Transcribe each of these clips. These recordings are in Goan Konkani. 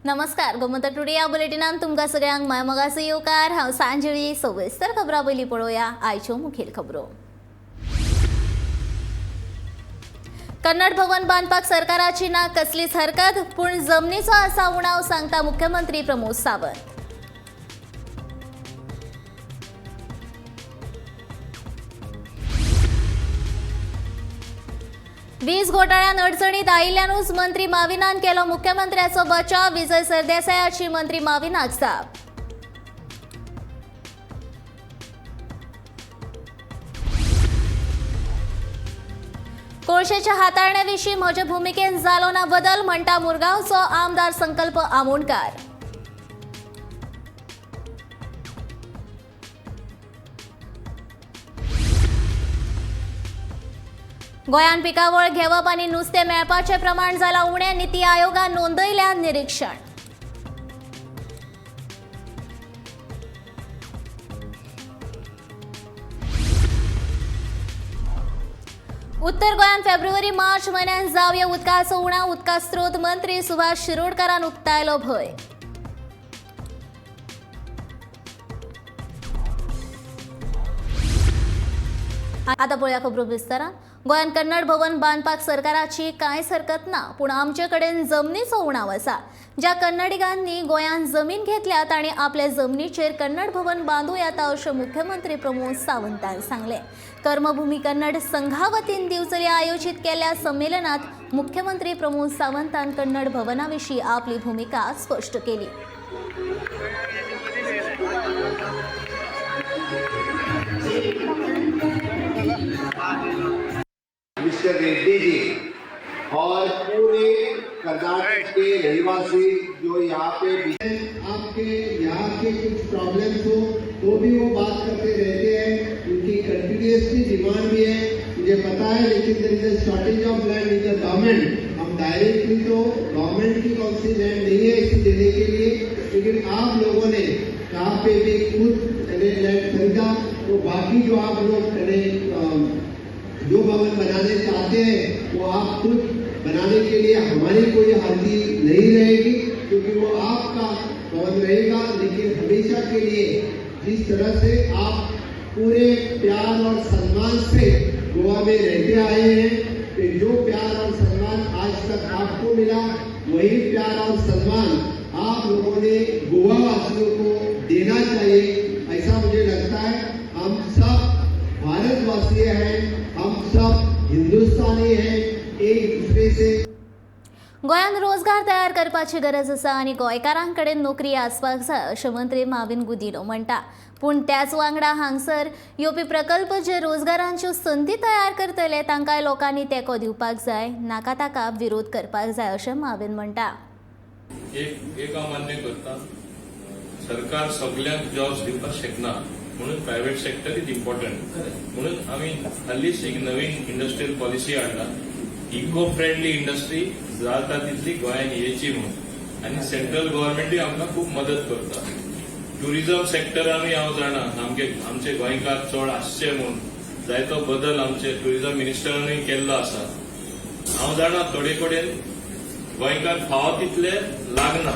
नमस्कार, गोमंतक टुडे या बुलेटिनान तुमकां सगळ्यांक मायमोगाचो येवकार. हांव सांजळी. सविस्तर खबरां पयलीं पळोवया आयच्यो मुखेल खबरो. कन्नड भवन बांदपाक सरकाराची ना कसलीच हरकत, पूण जमनीचो आसा उणाव, सांगता मुख्यमंत्री प्रमोद सावंत. वीज घोटाळ्यान अडचणीत आयिल्ल्यानूच मंत्री माविनान केलो मुख्यमंत्र्याचो बचाव. विजय सरदेसायाची मंत्री माविनाक जाप. कोळशेच्या हाताळण्याविशीं म्हजे भुमिकेन जालो ना बदल, म्हणटा मुरगांवचो आमदार संकल्प आमोणकार. गोंयांत पिकावळ घेवप आनी नुस्तें मेळपाचें प्रमाण जालां उणें. निती आयोगान नोंदयल्या निरिक्षण. उत्तर गोंयांत फेब्रुवारी मार्च म्हयन्यांत जावया उदकाचो उणाव. उदका स्रोत मंत्री सुभाष शिरोडकारान उक्तायलो भंय. आता पळोवया खबरो विस्तारान. गोंयांत कन्नड भवन बांदपाक सरकाराची कांयच हरकत ना, पूण आमचे कडेन जमनीचो उणाव आसा. ज्या कन्नडिगांनी गोंयांत जमीन घेतल्या तांणी आपल्या जमनीचेर कन्नड भवन बांदू येता, अशें मुख्यमंत्री प्रमोद सावंतान सांगलें. कर्मभूमी कन्नड संघा वतीन दिवचले आयोजीत केल्ल्या संमेलनात मुख्यमंत्री प्रमोद सावंतान कन्नड भवना विशीं आपली भुमिका स्पश्ट केली. मिस्टर रेड्डी जी और पूरे कर्नाटक के रहवासी जो यहाँ पे आपके यहाँ के कुछ प्रॉब्लम्स हो तो भी वो बात करते रहते हैं. उनकी कंटिन्यूसली डिमांड भी है, मुझे पता है, लेकिन there is a shortage of land in the government. हम डायरेक्टली तो गवर्नमेंट की कौन सी लैंड नहीं है इसे देने के लिए, लेकिन आप लोगों ने कहाँ पे भी खुद लैंड खरीदा तो बाकी जो आप लोग यानी, जो भवन बनाने चाहते हैं वो आप खुद बनाने के लिए हमारी कोई अर्जी नहीं रहेगी, क्योंकि वो आपका भवन रहेगा. लेकिन हमेशा के लिए जिस तरह से आप पूरे प्यार और सम्मान से गोवा में रहते आए हैं, कि जो प्यार और सम्मान आज तक आपको मिला, वही प्यार और सम्मान आप लोगों ने गोवा वासियों को देना चाहिए, ऐसा मुझे लगता है. हम सब भारतवासी हैं, हम सब हिंदुस्तानी हैं, एक दूसरे से गोंयांत रोजगार तयार करपाची गरज आसा आनी गोंयकारां कडेन नोकरी आसपाक जाय, अशें मंत्री माविन गुदिनो म्हणटा. पूण त्याच वांगडा हांगसर येवपी प्रकल्प जे रोजगारांच्यो संदी तयार करतले तांकांय लोकांनी तेंको दिवपाक जाय, नाका ताका विरोध करपाक जाय, अशें माविन म्हणटा. एक एक हांव मान्य करता, सरकार सगल्यांक जॉब्स दिवपाक शकना, म्हणून प्रायव्हेट सेक्टर is important. म्हणून आमी हालींच एक नवीन इंडस्ट्रियल पॉलिसी हाडला, इको फ्रेंडली इंडस्ट्री जाता तितली गोंयांत येची म्हणून. आनी सेंट्रल गव्हर्मेंटूय आमकां खूब मदत करता. ट्युरिझम सेक्टरानूय हांव जाणा आमचे आमचे गोंयकार चड आसचे म्हूण जायतो बदल आमचे ट्युरिझम मिनिस्टरानूय केल्लो आसा. हांव जाणा थोडे कडेन गोंयकार फावो तितले लागना,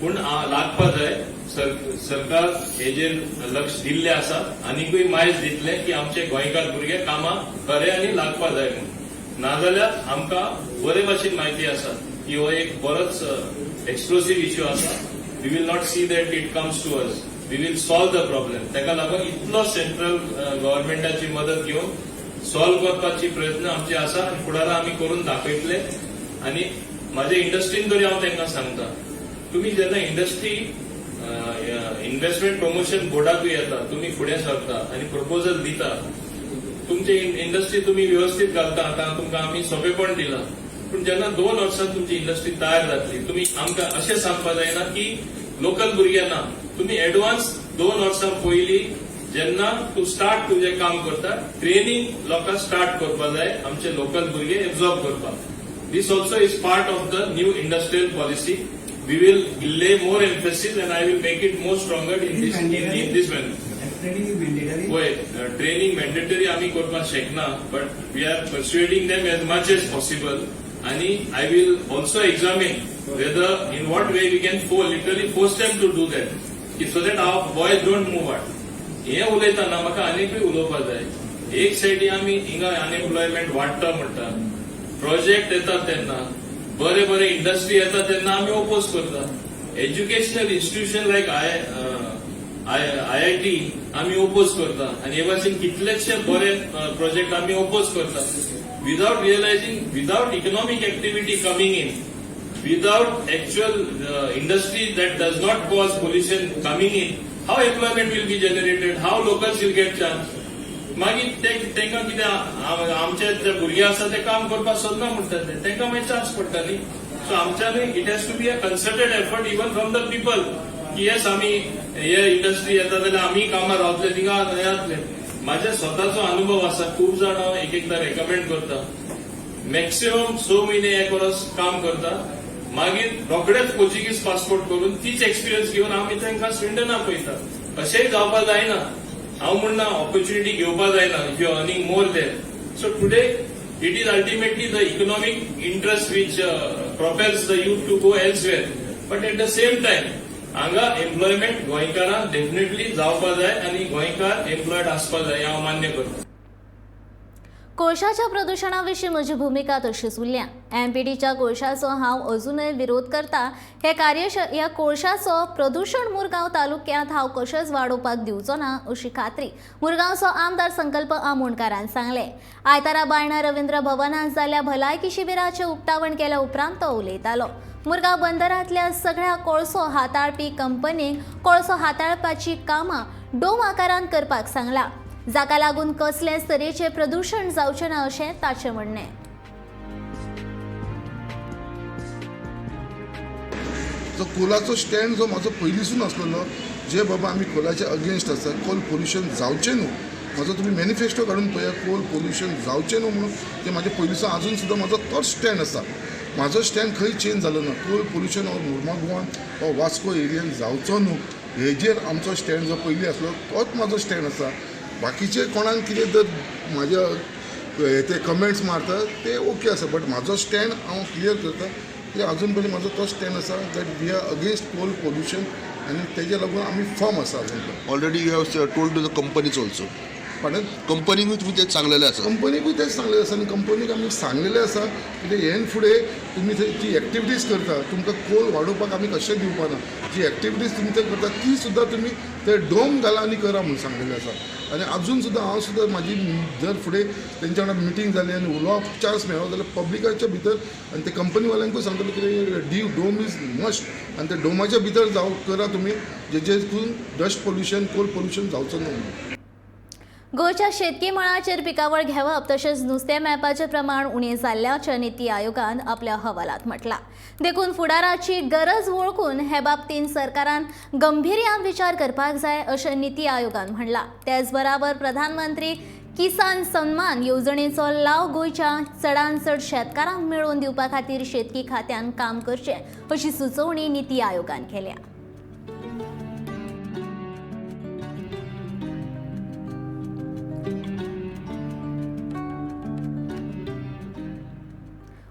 पूण लागपा जाय. सरकार हेजेर लक्ष दिल्लें आसा, आनिकूय मायज दितले की आमचे गोंयकार भुरगे कामाक खरे आनी लागपा जाय म्हूण. नाजाल्यार आमकां बरे भाशेन म्हायती आसा की हो एक बरोच एक्सप्लोसिव इश्यू आसा. We will not see that it comes to us, we will solve the problem. ताका लागून इतलो सेंट्रल गव्हर्मेंटाची मदत घेवन सॉल्व करपाची प्रयत्न आमचे आसा आनी फुडारा आमी करून दाखयतले. आनी म्हाज्या इंडस्ट्रीन तरी हांव तांकां सांगता, तुमी जेन्ना इंडस्ट्री इन्व्हेस्टमेंट प्रमोशन बोर्डाकूय येता, तुमी फुडें सरता आनी प्रपोजल दिता, तुमचे इंडस्ट्री तुमी व्यवस्थीत घालता. आतां तुमकां आमी सोंपेपण दिलां, पूण जेन्ना 2 वर्सां तुमची इंडस्ट्री तयार जातली, तुमी आमकां अशें सांगपा जायना की लोकल भुरगे ना. तुमी एडवान्स 2 वर्सां पयलीं जेन्ना तूं स्टार्ट तुजें काम करता, ट्रेनिंग लोकांक स्टार्ट करपा जाय, आमचे लोकल भुरगे एब्झॉर्ब करपाक. This also is part of the new industrial policy. We will lay more emphasis and I will make it more stronger in this manner. Training is mandatory. पळय, ट्रेनिंग मॅन्डेटरी आमी करपाक शकना, but we are persuading them as much as possible. आनी I will also examine whether in what way we can for literally force them to do that की so that our boys don't move out. हें उलयतना म्हाका आनीकूय उलोवपा जाय. एक सायडी आमी हिंगा अनएम्प्लॉयमेंट वाडटा म्हणटा, प्रोजेक्ट येतात तेन्ना, बरे बरे इंडस्ट्री येता तेन्ना आमी ओपोज करता. Educational institution like IIT आमी ओपोज करता आनी हे भाशेन कितलेशे बरे प्रोजेक्ट आमी ओपोज करता without realizing, without economic activity coming in, without actual industry that does not cause pollution coming in, how employment will be generated, how locals will get chance? मागीर ते तांकां कितें आमचे जे भुरगे आसा ते काम करपाक सोदना म्हणटात ते, तांकां मागीर चान्स पडटा न्ही. सो आमच्यानूय it has to be a concerted effort even from the people की येस, आमी हे इंडस्ट्री येता जाल्यार आमी कामां रावतले, थिंगा हें जातलें. म्हाज्या स्वताचो अनुभव आसा, खूब जाणां एक एकदां रेकमेंड करता, मॅक्सिमम 6 म्हयने एक वर्स काम करता, मागीर रोखडेच पोर्चुगीज पासपोर्ट करून तीच एक्सपिरियन्स घेवन आमी तांकां स्विंडनाक पळयता. अशेंय जावपा जायना. हांव म्हणना ऑपॉर्च्युनिटी घेवपा जायना if you earning more there. So today it is ultimately the economic interest which propels the youth to go elsewhere, but at the same time हांगा एम्प्लॉयमेंट गोंयकारांक डेफिनेटली जावपा जाय आनी गोंयकार एम्प्लॉयड आसपा जाय हें हांव मान्य करता. कोळशाच्या प्रदुशणा विशीं म्हजी भुमिका तशीच उरल्या. एमपीटीच्या कोळशाचो हांव अजुनय विरोध करता. हे कार्य ह्या कोळशाचो प्रदुशण मुरगांव तालुक्यांत हांव कशेंच वाडोवपाक दिवचो ना अशी खात्री मुरगांवचो आमदार संकल्प आमोणकारान सांगलें. आयतारा बायणा रवींद्र भवनात जाल्ल्या भलायकी शिबिराचें उक्तावण केल्या उपरांत तो उलयतालो. मुरगांव बंदरांतल्या सगळ्या कोळसो हाताळपी कंपनींक कोळसो हाताळपाची कामां डोम आकारान करपाक सांगला, जाका लागून कसलेच तरेचें प्रदूशण जावचें ना अशें ताचें म्हणणें. जो कोलाचो स्टँड जो म्हाजो पयलींसून आसलेलो, जे बाबा आमी कोलाच्या अगेन्स्ट आसा, कोल पोल्युशन जावचें न्हू. म्हाजो तुमी मॅनिफेस्टो काडून पळया, कोल पोल्युशन जावचें न्हू म्हणून तें म्हाजें पयलींसून आजून सुद्दां म्हाजो तोच स्टँड आसा. म्हाजो स्टँड खंय चेंज जालो ना. कोल पोल्युशन हो मुर्मागोवान वा वास्को एरियन जावचो न्हू हेजेर आमचो स्टँड जो पयलीं आसलो तोच म्हाजो स्टँड आसा. बाकीचे कोणाक कितें जर म्हाज्या ते कमेंट्स मारता ते ओके आसा, बट म्हाजो स्टँड हांव क्लियर करता की अजून पर्यंत म्हाजो तो स्टँड आसा that we are against coal pollution आनी तेजे लागून आमी फर्म आसा अजून पर्यंत. Already you have told to the companies also? पण कंपनीकूय तुमी तें सांगलेलें आसा? कंपनीकूय तेंच सांगलेलें आसा आनी कंपनीक आमी सांगलेलें आसा कितें हेन फुडें तुमी थंय जी एक्टिविटीज करता, तुमकां कोल वाडोवपाक आमी कशें दिवपा ना. जी एक्टिविटीज तुमी थंय करता ती सुद्दां तुमी ते डोम घाला आनी करा म्हूण सांगलेलें आसा. आनी अजून सुद्दां हांव सुद्दां म्हाजी जर फुडें तेंच्या वांगडा मिटींग जाली आनी उलोवप चान्स मेळ्ळो जाल्यार पब्लिकाच्या भितर आनी ते कंपनीवाल्यांकूय सांगतलो कितें डी डोम is must आनी त्या डोमाच्या भितर जाव करा तुमी, जेजे करून डस्ट पोल्युशन, कोल पोल्युशन जावचो न्हू म्हणून. गोंयच्या शेतकी मळाचेर पिकावळ घेवप तशेंच नुस्तें मेळपाचें प्रमाण उणें जाल्ल्याचें निती आयोगान आपल्या अहवालात म्हटलां. देखून फुडाराची गरज वळखून हे बाबतींत सरकारान गंभीर्यान विचार करपाक जाय अशें निती आयोगान म्हणलां. त्याच बराबर प्रधानमंत्री किसान सन्मान येवजणेचो लाव गोंयच्या चडांत चड शेतकारांक मेळोवन दिवपा खातीर शेतकी खात्यान काम करचें अशी सुचोवणी निती आयोगान केल्या.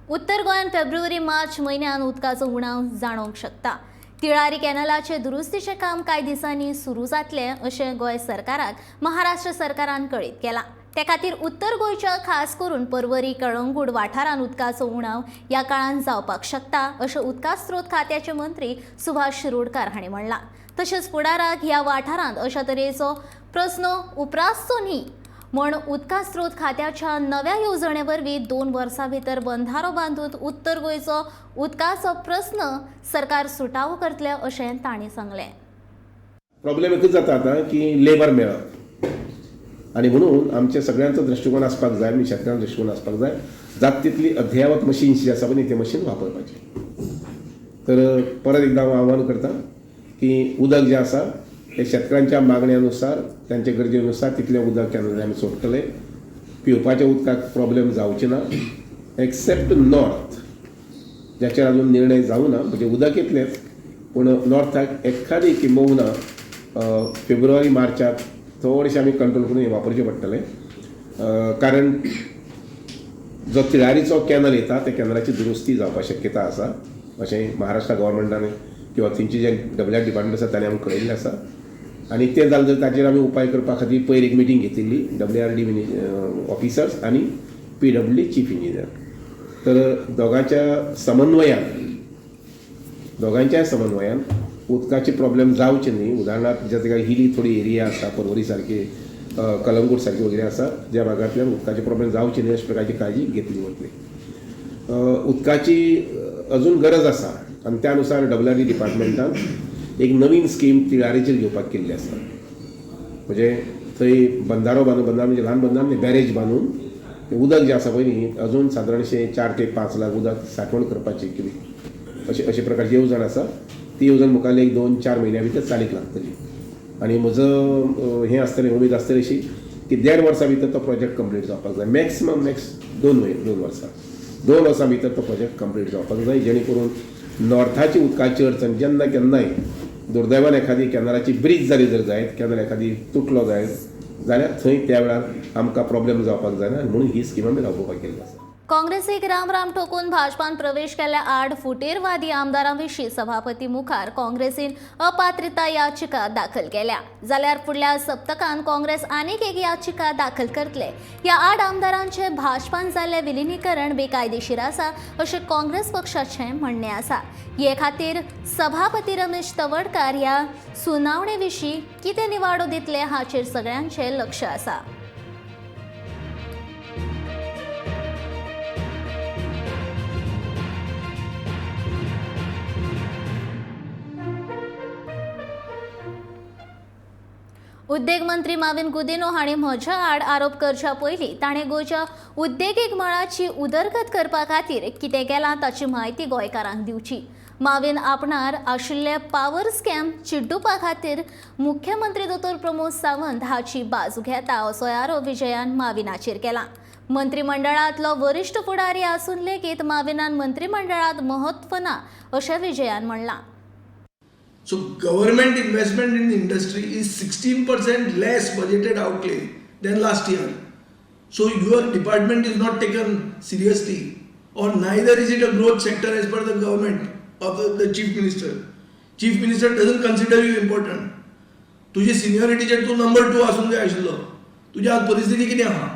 उत्तर गोंयांत फेब्रुवारी मार्च म्हयन्यान उदकाचो उणाव जाणवंक शकता. तिळारी कॅनलाचे दुरुस्तीचें काम कांय दिसांनी सुरू जातलें अशें गोंय सरकाराक महाराष्ट्र सरकारान कळीत केलां. ते खातीर उत्तर गोंयच्या खास करून पर्वरी, कळंगूट वाठारांत उदकाचो उणाव ह्या काळांत जावपाक शकता अशें उदका स्रोत खात्याचे मंत्री सुभाष शिरोडकार हांणी म्हणलां. तशेंच फुडाराक ह्या वाठारांत अशा तरेचो प्रस्न उप्रासचो न्ही म्हण उदका स्रोत खात्याच्या नव्या येवजणे वरवीं 2 वर्सां भितर बंधारो बांदून उत्तर गोंयचो उदकाचो प्रस्न सरकार सुटावो करतले अशें तांणी सांगलें. प्रॉब्लेम एकूच जाता आतां की लेबर मेळप आनी म्हणून आमचे सगळ्यांचो दृश्टिकोन आसपाक जाय आनी शेतकारांचो दृश्टिकोन आसपाक जाय, जाता तितली अद्यावत मशीन्स जी आसा पळय ती मशीन वापरपाची. तर परत एकदां हांव आव्हान करता की उदक जें आसा ते शेतकारांच्या मागण्यानुसार, तांच्या गरजेनुसार तितलें उदक कॅनलांनी आमी सोडटले. पिवपाच्या उदकाक प्रॉब्लेम जावचे ना, एक्सेप्ट नॉर्थ ज्याचेर अजून निर्णय जावं ना. म्हणजे उदक येतलेंच पूण नॉर्थाक एखादी किंबहुना फेब्रुवारी मार्चात थोडेशें आमी कंट्रोल करून हें वापरचें पडटलें, कारण जो तिळारीचो कॅनल येता त्या कॅनलाची दुरुस्ती जावपाक शक्यता आसा अशें महाराष्ट्र गव्हर्मेंटान किंवा थंयचे जे डब्ल्यू आर डिपार्टमेंट आसा ताणें आमकां कळयल्लें आसा. आनी तें जालें तर ताचेर आमी उपाय करपा खातीर पयर एक मिटींग घेतिल्ली डब्ल्यू आर डी ऑफिसर्स आनी P W D chief engineer. तर दोगांच्या समन्वयान उदकाचे प्रॉब्लेम जावचे न्ही. उदाहरणार्थ ज्या जाग्यार हिली थोडी एरिया आसा, पर्वरी सारकी, कलंगूट सारकी वगैरे आसा, ज्या भागांतल्यान उदकाचे प्रॉब्लेम जावचे न्ही अशा प्रकारची काळजी घेतली वतली. उदकाची अजून गरज आसा आनी त्या नुसार डब्ल्यू आर डी डिपार्टमेंटान एक नवीन स्कीम तिळारीचेर घेवपाक केल्ली आसा. म्हणजे थंय बंधारो बांदून, बंधारो म्हणजे ल्हान बंधारो न्ही, बॅरेज बांदून उदक जें आसा पळय न्ही अजून सादारणशें 4 ते 5 लाख उदक सांठवण करपाची कितें अशे अशे प्रकारची येवजण आसा. ती येवजण मुखार एक 2-4 म्हयन्या भितर चालीक लागतली आनी म्हजो हें आसतलें, उमेद आसतली अशी की 1.5 वर्सां भितर तो प्रोजेक्ट कंप्लीट जावपाक जाय. मॅक्सिमम मॅक्स 2 वर्सां, 2 वर्सां भितर तो प्रोजेक्ट कंप्लीट जावपाक जाय, जेणे करून नॉर्थाची उदकाची अडचण जेन्ना केन्नाय दुर्दैवान एखादी कॅनलाची ब्रीज जाली जर जायत, कॅनल एखादी तुटलो जायत जाल्यार थंय त्या वेळार आमकां प्रॉब्लेम जावपाक जायना, म्हणून ही स्कीम आमी राबोवपाक केल्ली आसा. काँग्रेसीक राम राम ठोकून भाजपान प्रवेश केल्ल्या 8 फुटीरवादी आमदारां विशीं सभापती मुखार काँग्रेसीन अपात्रता याचिका दाखल केल्या. जाल्यार फुडल्या सप्तकान काँग्रेस आनीक एक याचिका दाखल करतले. ह्या 8 आमदारांचे भाजपान जाल्लें विलिनीकरण बेकायदेशीर आसा अशें काँग्रेस पक्षाचें म्हणणें आसा. हे खातीर सभापती रमेश तवडकार ह्या सुनावणे विशीं कितें निवाडो दितले हाचेर सगळ्यांचें लक्ष आसा. उद्देग मंत्री माविन गुदिन्हो हांणी म्हज्या आड आरोप करच्या पयलीं ताणें गोंयच्या उद्देगीक मळाची उदरगत करपा खातीर कितें केलां ताची म्हायती गोंयकारांक दिवची. माविन आपणार आशिल्ले पावर स्कॅम चिड्डुपा खातीर मुख्यमंत्री दोतोर प्रमोद सावंत हाची बाजू घेता असो आरोप विजयान माविनाचेर केला. मंत्रिमंडळांतलो वरिश्ठ फुडारी आसून लेगीत माविनान मंत्रिमंडळांत म्हत्व ना अशें विजयान म्हणलां. So government investment in the industry is 16% less budgeted outlay than last year. So your department is not taken seriously, or neither is it a growth sector as per the government of the chief minister. Chief minister doesn't consider you important. तुझी सिनियरिटीचेर तूं नंबर 2 आसूंक जाय आशिल्लो. तुजी आज परिस्थिती कितें आहा?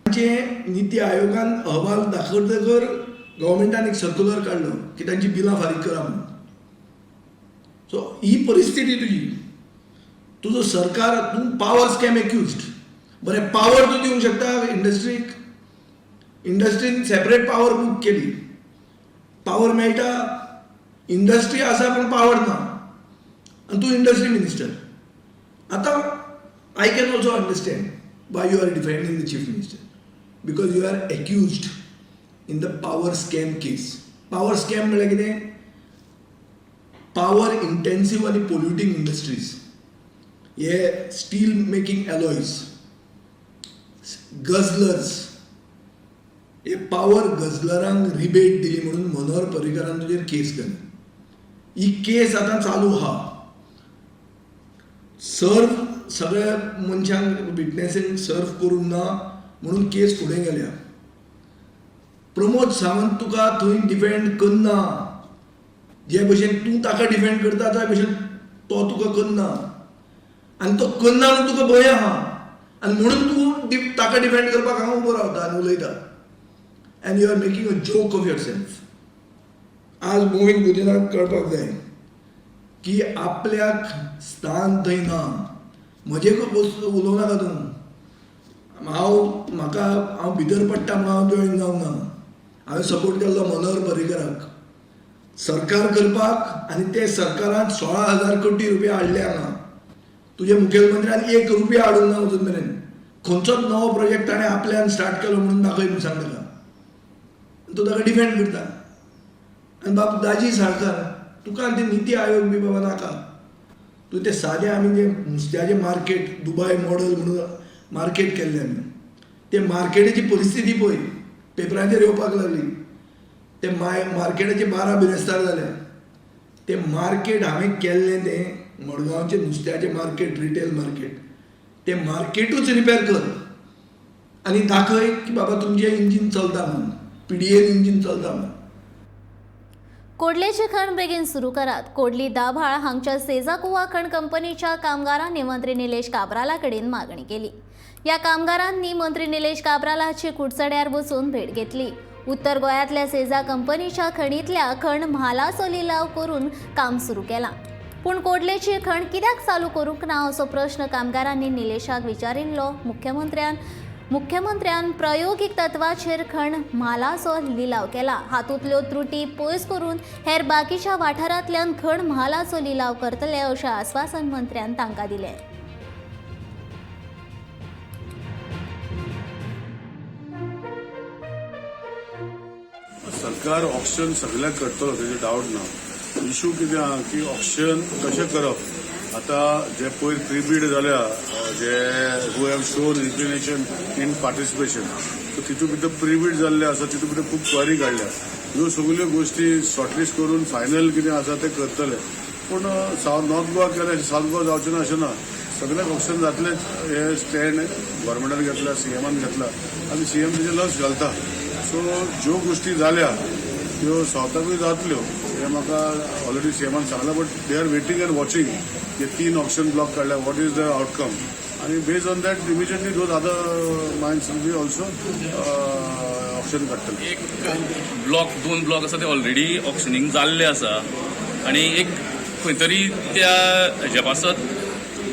आमचे निती आयोगान अहवाल दाखयतकर गव्हर्मेंटान एक सर्क्युलर काडलो की तांची बिलां फारीक करा म्हणून. सो ही परिस्थिती तुजी, तुजो सरकार, तूं पावर स्कॅम एक्युज्ड. बरें, पावर तूं दिवंक शकता इंडस्ट्रीक, इंडस्ट्रीन सेपरेट पावर बूक केली, पावर मेळटा, इंडस्ट्री आसा पूण पावर ना, आनी तूं इंडस्ट्री मिनिस्टर. आतां I can also understand why you are defending the chief minister, because you are accused in the power scam case. Power scam म्हळ्यार कितें? पावर इंटेन्सीव आनी पोल्युटींग इंडस्ट्रीज, हे स्टील मेकिंग एलॉयज, गझलर्स, हे पावर गझलरांक रिबेट दिली म्हणून मनोहर पर्रीकारान तुजेर केस केली. ही केस आतां चालू आहा. सर्व सगळ्या मनशांक विटनेसींक सर्व करूंक ना म्हणून केस फुडें गेल्या. प्रमोद सावंत तुका थंय डिफेंड करना, जे भशेन तूं ताका डिफेंड करता त्या भशेन तो तुका करना, आनी तो करना म्हणून तुका भंय आहा, आनी म्हणून तूं ताका डिफेंड करपाक हांगा उबो रावता आनी उलयता. And you are making a joke of yourself. आज मोहीन गुदिनाक कळपाक जाय की आपल्याक स्थान थंय ना. म्हजे उलोवं नाका तूं, हांव म्हाका हांव भितर पडटा म्हणून हांव जॉयन जावंक ना. हांवें सपोर्ट केल्लो मनोहर पर्रीकराक सरकार करपाक, आनी ते सरकारान 16,000 कोटी रुपया हाडले हांगा. तुजे मुखेलमंत्र्यान 1 रुपया हाडूंक ना अजून मेरेन. खंयचोच नवो प्रोजेक्ट ताणें आपल्यान स्टार्ट केलो म्हणून दाखय म्हणून सांग ताका, तूं ताका डिफेंड करता. आनी बाब दाजी साळकार, तुका आनी ते निती आयोग बी बाबा नाका. तूं ते सादें आमी जें नुस्त्याचें मार्केट दुबाय मॉडल म्हणून मार्केट केल्लें आमी, ते मार्केटीची परिस्थिती पळय पेपरांचेर येवपाक लागली. ते मार्केटाचे 12 बिरेस्तार जाले. ते मार्केट हांवें केल्लें तें मडगांवचें नुस्त्याचें मार्केट, रिटेल मार्केट, तें मार्केटूच रिपेर कर. आनी दाखय की बाबा तुमचें इंजीन चलता म्हणून, पी डी एन इंजीन चलता म्हणून. कोडलेची खण बेगीन सुरू करात. कोडली दाभाळ हांगच्या सेजा कुवा खण कंपनीच्या कामगारांनी मंत्री निलेश काब्राला कडेन मागणी केली. ह्या कामगारांनी मंत्री निलेश काब्रालाची कुडचड्यार वचून भेट घेतली. उत्तर गोंयांतल्या सेजा कंपनीच्या खणींतल्या खण म्हालाचो लिलाव करून काम सुरू केलां, पूण कोडलेची खण कित्याक चालू करूंक ना असो प्रश्न कामगारांनी निलेशाक विचारिल्लो. मुख्यमंत्र्यान प्रायोगीक तत्वाचेर खण म्हालाचो लिलाव केला. हातूंतल्यो त्रुटी पयस करून हेर बाकीच्या वाठारांतल्यान खण म्हालाचो लिलाव करतले अशें आस्वासन मंत्र्यान तांकां दिलें. सरकार ऑक्शन सगल्याक करतलो, तेजे डावट ना. इशू कितें आहा की ऑक्शन कशें करप. आतां जे पयर प्रिबीड जाल्या, जे who have shown inclination in participation, so तितूंत भितर प्रिबीड जाल्ले आसा, तितूंत भितर खूब क्वारी काडल्या. ह्यो सगल्यो गोश्टी शॉर्टलिस्ट करून फायनल कितें आसा तें करतले. पूण सावथ नॉर्थ गोवा केलें, सावथ गोवा जावचें ना अशें ना. सगल्याक ऑक्शन जातलेंच हे स्टँड गव्हर्मेंटान घेतला, सीएमान घेतला आनी सीएम तेजेर लक्ष घालता. सो ज्यो गोश्टी जाल्या त्यो सावथाकूय जातल्यो हें म्हाका ऑलरेडी सीएमान सांगलां. But they are waiting and watching हे तीन ऑक्शन ब्लॉक काडल्या, what is the outcome, आनी based on that immediately those other mines will be also auction काडटले. एक ब्लॉक, दोन ब्लॉक आसा ते ऑलरेडी ऑक्शनींग जाल्ले आसा आनी एक खंय तरी त्या हेज्या पासत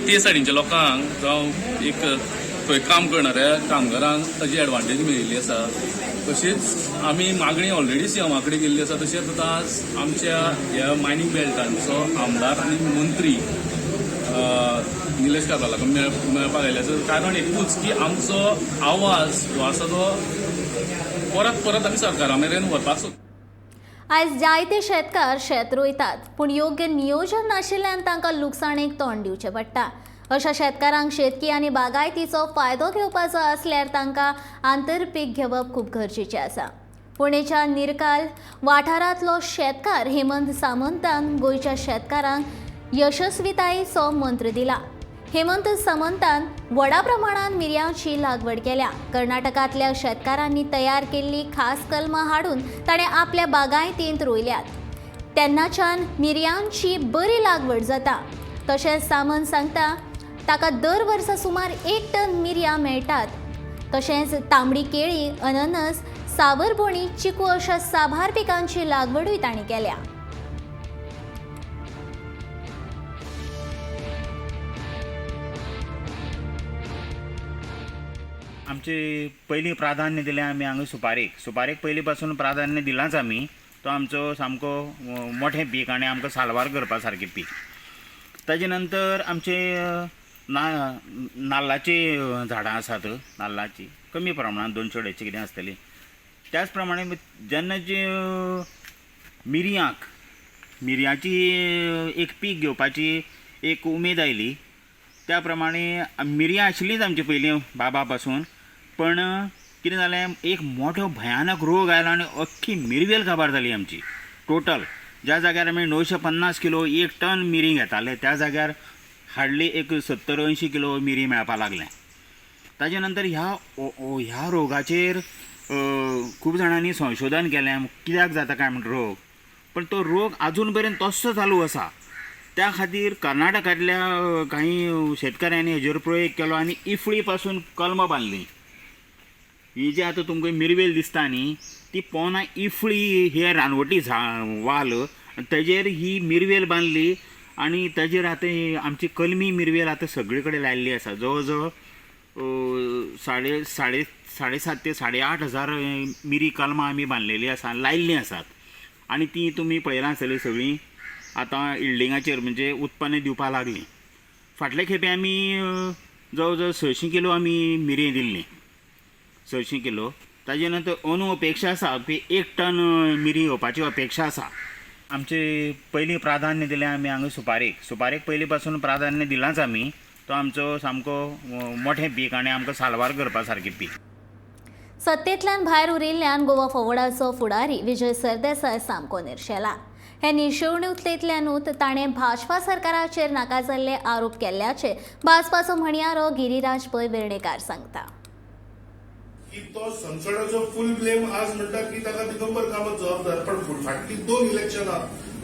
ते सायडीच्या लोकांक जावं एक थंय काम करणाऱ्या कामगारांक ताजी एडवांटेज मेळिल्ली आसा. तशीच आमी मागणी ऑलरेडी सीएमा कडेन केल्ली आसा. तशेंच आतां आज आमच्या ह्या मायनींग बेल्टांचो आमदार आनी मंत्री निलेश काब्राला मेळपाक आयिल्ले आसा. कारण एकूच की आमचो आवाज जो आसा तो परत परत आमी सरकारा मेरेन व्हरपाक सोदता. आयज जायते शेतकार शेत रोयतात, पूण योग्य नियोजन नाशिल्ल्यान तांकां लुकसाणेक तोंड दिवचें पडटा. अशा शेतकारांक शेतकी आनी बागायतीचो फायदो घेवपाचो आसल्यार तांकां आंतरपीक घेवप खूब गरजेचें आसा. पुणेच्या निरकाल वाठारांतलो शेतकार हेमंत सामंतान गोंयच्या शेतकारांक यशस्वितायेचो मंत्र दिला. हेमंत सामंतान व्हडा प्रमाणांत मिरयांची लागवड केल्या. कर्नाटकांतल्या शेतकारांनी तयार केल्ली खास कलमां हाडून ताणें आपल्या बागायतींत रोयल्यात. तेन्नाच्यान मिरयांची बरी लागवड जाता. तशेंच सामंत सांगता ताका दर वर्सा सुमार 1 टन मिरयां मेळटात. तशेंच तांबडी केळी, अननस, सावरबोणी, चिकू अशा साबार पिकांची लागवडूय ताणें केल्या. आमचे पयलीं प्राधान्य दिलें आमी हांगा सुपारेक. सुपारेक पयलीं पासून प्राधान्य दिलांच आमी. तो आमचो सामको मोठें पीक आनी आमकां साल्वार करपा सारकें पीक. ताजे नंतर आमचे नाल्लाचीं झाडां आसात. नाल्लाची कमी प्रमाणांत 200-250 कितें आसतली. त्याच प्रमाणे जेन्ना जी मिरयांची एक पीक घेवपाची एक उमेद आयली, त्या प्रमाणे मिरयां आशिल्लीच आमची पयलीं बाबा पासून. पण कितें जालें, एक मोठो भयानक रोग आयलो आनी अख्खी मिरवेल काबार जाली आमची टोटल. ज्या जाग्यार आमी 950 किलो 1 टन मिरी घेताले त्या जाग्यार हाडली एक 70-80 किलो मिरी मेळपाक लागलें. ताजे नंतर ह्या रोगाचेर खूब जाणांनी संशोधन केलें कित्याक जाता काय म्हण रोग, पण तो रोग आजून पर्यंत तस्सो चालू आसा. त्या खातीर कर्नाटकांतल्या काही शेतकऱ्यांनी हेजेर प्रयोग केलो आनी इफळी पासून कलमां बांदली. ही जी आतां तुमकां मिरवेल दिसता न्ही, ती पोना इफळी हे रानवटी वाल, तेजेर ही मिरवेल बांदली आनी तेजेर आतां आमची कलमी मिरवेल आतां सगळे कडेन लायिल्ली आसा. जवळ जवळ 7,500 ते 8,500 हजार मिरी कलमां आमी बांदलेली आसा, लायिल्लीं आसात. आनी ती तुमी पळयलां आसतलीं सगळीं आतां इल्डिंगाचेर म्हणजे उत्पन्न दिवपाक लागलीं. फाटले खेपे आमी जवळ जवळ 600 किलो आमी मिरयां दिल्लीं, 600 किलो. ताजे नंतर अंदू अपेक्षा आसा की 1 टन मिरी येवपाची अपेक्षा आसा. आमचे पयलीं प्राधान्य दिलें आमी हांगा सुपारेक. सुपारेक पयलीं पासून प्राधान्य दिलांच आमी. तो आमचो सामको मोठें पीक आनी आमकां साल्वार करपा सारकें पीक. सत्तेंतल्यान भायर उरिल्ल्यान गोवा फॉवर्डाचो फुडारी विजय सरदेसाय सामको निर्शेला. हे निर्शेवणुकेंतल्यानूच ताणें भाजपा सरकाराचेर नाका जाल्ले आरोप केल्ल्याचे भाजपाचो म्हणयारो गिरिराज पै वेर्णेकार सांगता. की तो सनसोड्याचो फूल ब्लेम आज म्हणटा की ताका दिगंबर कामत जबाबदार, पण फाटली 2 इलेक्शनां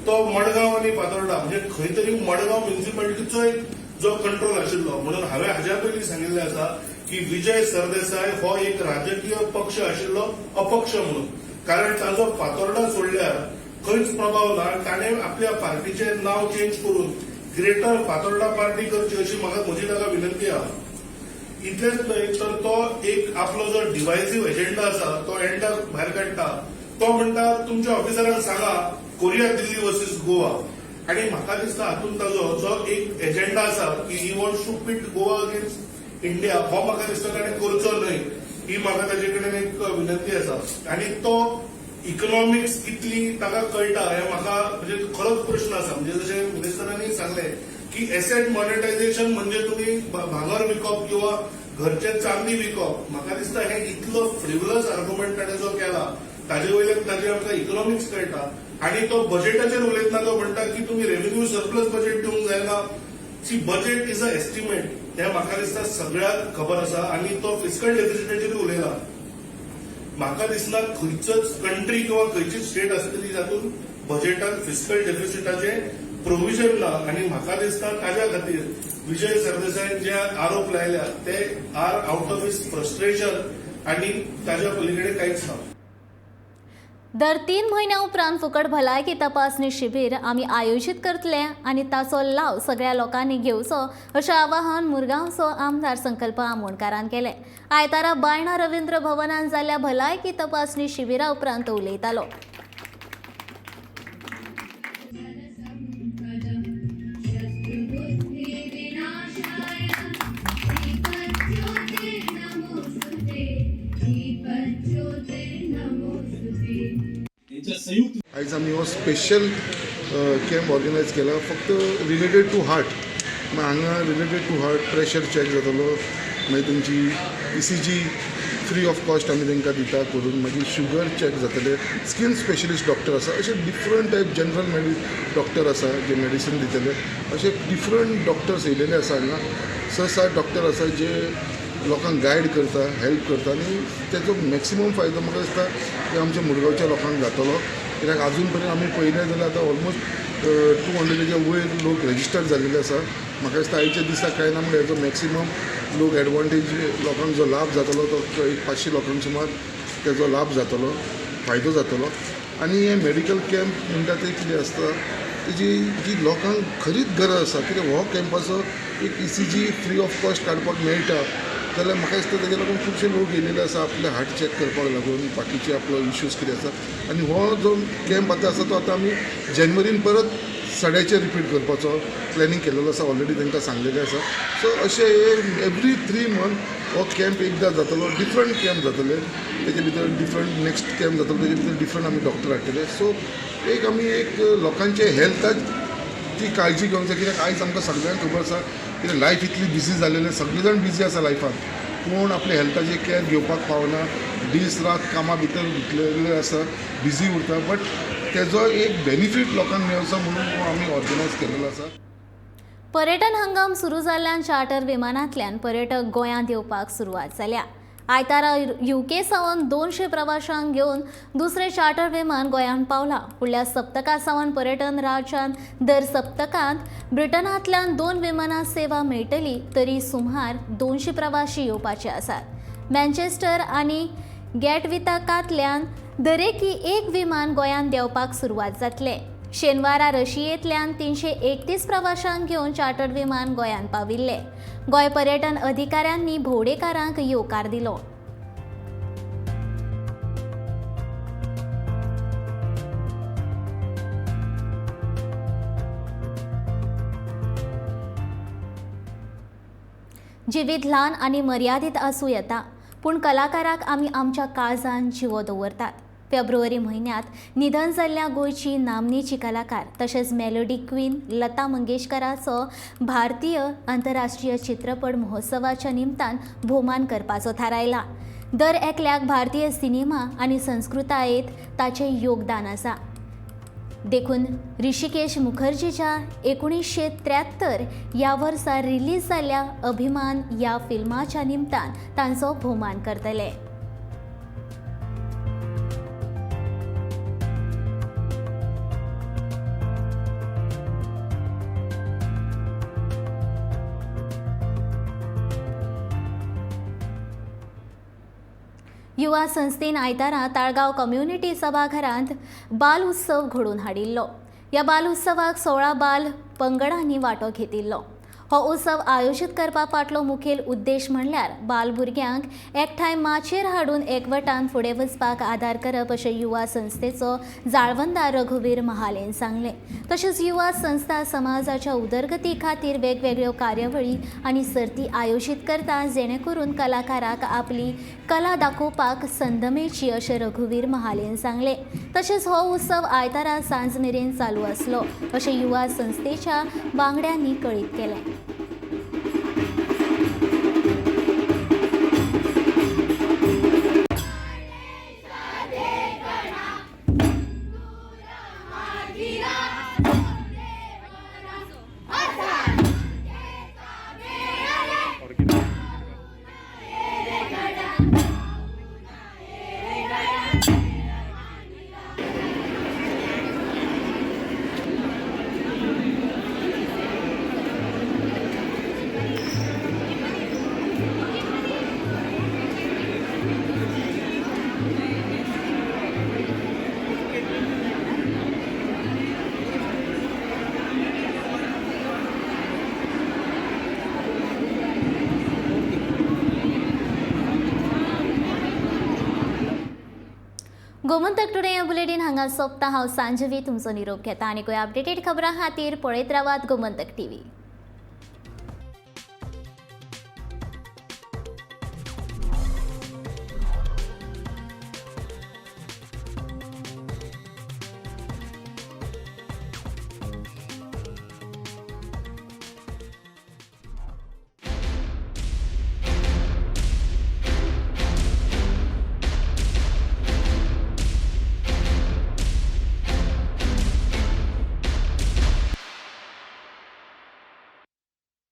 तो मडगांव आनी फातोर्डा म्हणजे खंय तरी मडगांव म्युनिसिपालिटीचो एक जो कंट्रोल आशिल्लो. म्हणून हांवें हाज्या पयलीं सांगिल्लें आसा की विजय सरदेसाय हो एक राजकीय पक्ष आशिल्लो अपक्ष म्हणून, कारण ताजो फातोर्डा सोडल्यार खंयच प्रभाव ना. ताणें आपल्या पार्टीचें नांव चेंज करून ग्रेटर फातोर्डा पार्टी करची अशी म्हाका म्हजी ताका विनंती आसा. इतलेंच न्हय तर तो एक आपलो जो डिवायसीव एजेंडा आसा तो एंडाक भायर काडटा. तो म्हणटा तुमच्या ऑफिसरांक सांगा कोरिया दिल्ली वर्सीस गोवा, आनी म्हाका दिसता हातूंत ताजो जो एक एजेंडा आसा की he wants to pit Goa against India, हो म्हाका दिसता ताणें करचो न्हय, ही म्हाका ताजे कडेन एक विनंती आसा. आनी तो इकॉनॉमिक्स कितली ताका कळटा हें म्हाका म्हणजे खरोच प्रश्न आसा. म्हणजे जशें मिनिस्टरांनी सांगलें की एसेट मॉनिटायझेशन म्हणजे तुमी भांगर विकप किंवा घरचे चांदी विकप, म्हाका दिसता हें इतलो फ्रिवलस आर्ग्युमेंट ताणें जो केला ताजे वयल्यान ताजे आमकां इकॉनॉमिक्स कळटा. आनी तो बजेटाचेर उलयतना तो म्हणटा की तुमी रेव्हेन्यू सरप्लस बजेट दिवंक जायना. See, budget is a estimate हें म्हाका दिसता सगळ्यांक खबर आसा. आनी तो फिस्कल डेफिसिटाचेरूय उलयला. म्हाका दिसना खंयचोच कंट्री किंवा खंयचीच स्टेट आसतली जातूंत बजेटान फिस्कल डेफिसिटाचें प्रोविजन ना. आनी म्हाका दिसता ताज्या खातीर विजय सरदेसायन जे आरोप लायल्या ते are out of his frustration आनी ताज्या पलीकडे कांयच ना. दर 3 म्हयन्या उपरांत फुकट भलायकी तपासणी शिबीर आमी आयोजीत करतले आनी ताचो लाव सगळ्या लोकांनी घेवचो अशें आवाहन मुरगांवचो आमदार संकल्प आमोणकारान केलें. आयतारा बायणा रवींद्र भवनान जाल्ल्या भलायकी तपासणी शिबिरा उपरांत उलयतालो. आयज आमी हो स्पेशल कॅम्प ऑर्गनायज केला फक्त रिलेटेड टू हार्ट. हांगा related to heart pressure check जातलो, मागीर तुमची ECG free of cost आमी तांकां दिता करून, मागीर शुगर चॅक जातले, स्कीन स्पेशलिस्ट डॉक्टर आसा, अशे डिफरंट टायप जनरल डॉक्टर आसा जे मेडिसीन दितले, अशे डिफरंट डॉक्टर्स येयलेले आसा हांगा. 6-7 डॉक्टर आसा जे लोकांक गायड करता, हेल्प करता आनी तेजो मॅक्सिमम फायदो म्हाका दिसता की आमच्या मुरगांवच्या लोकांक जातलो. कित्याक आजून पर्यंत आमी पळयलें जाल्यार आतां ऑलमोस्ट 200 वयर लोक रजिस्टर्ड जाल्लेले आसा. म्हाका दिसता आयच्या दिसा कांय ना म्हणल्यार हेजो मॅक्सिमम लोक एडवांटेज लोकांक जो लाभ जातलो तो एक 500 लोकांक सुमार तेजो लाभ जातलो, फायदो जातलो. आनी हे मेडिकल कॅम्प म्हणटा ते कितें आसता तेजी जी लोकांक खरीच गरज आसा, कित्याक हो कॅम्पाचो एक ECG free of cost काडपाक मेळटा जाल्यार म्हाका दिसता तेजे लागून खुबशे लोक येयलेले आसा आपले हार्ट चॅक करपाक लागून, बाकीचे आपलो इश्यूज कितें आसा. आनी हो जो कॅम्प आतां आसा तो आतां आमी जानेवारीन परत सड्याचेर रिपीट करपाचो प्लॅनिंग केलेलो आसा, ऑलरेडी तांकां सांगलेलें आसा. सो अशें एवरी 3 मंथ हो कॅम्प एकदां जातलो, डिफरंट कॅम्प जातले, तेजे भितर डिफरंट नेक्स्ट कॅम्प जातलो, तेजे भितर डिफरंट आमी डॉक्टर हाडटले. सो एक आमी एक लोकांचे हेल्थाची काळजी घेवंक जाय, कित्याक आयज आमकां सगळ्यांक खबर आसा कित्याक लायफ इतली बिजी जालेली, सगळे जाण बिजी आसा लायफान, कोण आपल्या हेल्थाची कॅर घेवपाक पावना, दीस रात कामां भितर गुंतलेले आसा, बिजी उरता. बट तेजो एक बेनिफीट लोकांक मेळचो म्हणून आमी ऑर्गनायज केलेलो आसा. पर्यटन हंगाम सुरू जाल्ल्यान चार्टर विमानांतल्यान पर्यटक गोंयांत येवपाक सुरवात जाल्या. आयतारा UK सावन 200 प्रवाशांक घेवन दुसरें चार्टर विमान गोंयांत पावलां. फुडल्या सप्तका सावन पर्यटन राज्यांत दर सप्तकांत ब्रिटनांतल्यान 2 विमानां सेवा मेळटली, तरी सुमार 200 प्रवाशी येवपाचे आसात. मँचेस्टर आनी गॅटविकांतल्यान दरेकी एक विमान गोंयांत देंवपाक सुरवात जातले. शेनवारा रशियेंतल्यान 331 प्रवाशांक घेवन चार्टर्ड विमान गोंयांत पाविल्ले. गोंय पर्यटन अधिकाऱ्यांनी भोंवडेकारांक येवकार दिलो. जिवीत ल्हान आनी मर्यादीत आसूं येता, पूण कलाकाराक आमी आमच्या काळजान जिवो दवरतात. फेब्रुवारी म्हयन्यांत निधन जाल्ल्या गोंयची नामनेची कलाकार तशेंच मेलोडी क्वीन लता मंगेशकराचो भारतीय आंतरराष्ट्रीय चित्रपट महोत्सवाच्या निमतान भोवमान करपाचो थारायला. दर एकल्याक भारतीय सिनेमा आनी संस्कृतायेंत ताचें योगदान आसा. देखून ऋषिकेश मुखर्जीच्या 1973 ह्या वर्सा रिलीज जाल्ल्या अभिमान ह्या फिल्माच्या निमतान तांचो भोवमान करतले. युवा संस्थेन आयतारा ताळगांव कम्युनिटी सभाघरांत बाल उत्सव घडोवन हाडिल्लो. ह्या बाल उत्सवाक 16 बाल पंगडांनी वांटो घेतिल्लो. हो उत्सव आयोजीत करपा फाटलो मुखेल उद्देश म्हणल्यार बाल भुरग्यांक एकठांय माचयेर हाडून एकवटान फुडें वचपाक आदार करप अशें युवा संस्थेचो जाळवणदार रघुवीर महालेन सांगलें. तशेंच युवा संस्था समाजाच्या उदरगती खातीर वेगवेगळ्यो कार्यावळी आनी सर्ती आयोजीत करता जेणे करून कलाकाराक आपली कला दाखोवपाक संद मेळची अशें रघुवीर महालेन सांगलें. तशेंच हो उत्सव आयतारा सांज मेरेन चालू आसलो अशें युवा संस्थेच्या वांगड्यांनी कळीत केलें. गोमंतक टुडे ह्या बुलेटीन हांगा सोंपता. हांव सांजवी तुमचो निरोप घेता आनी कोय अपडेटेड खबरां खातीर पळयत रावात गोमंतक टीव्ही.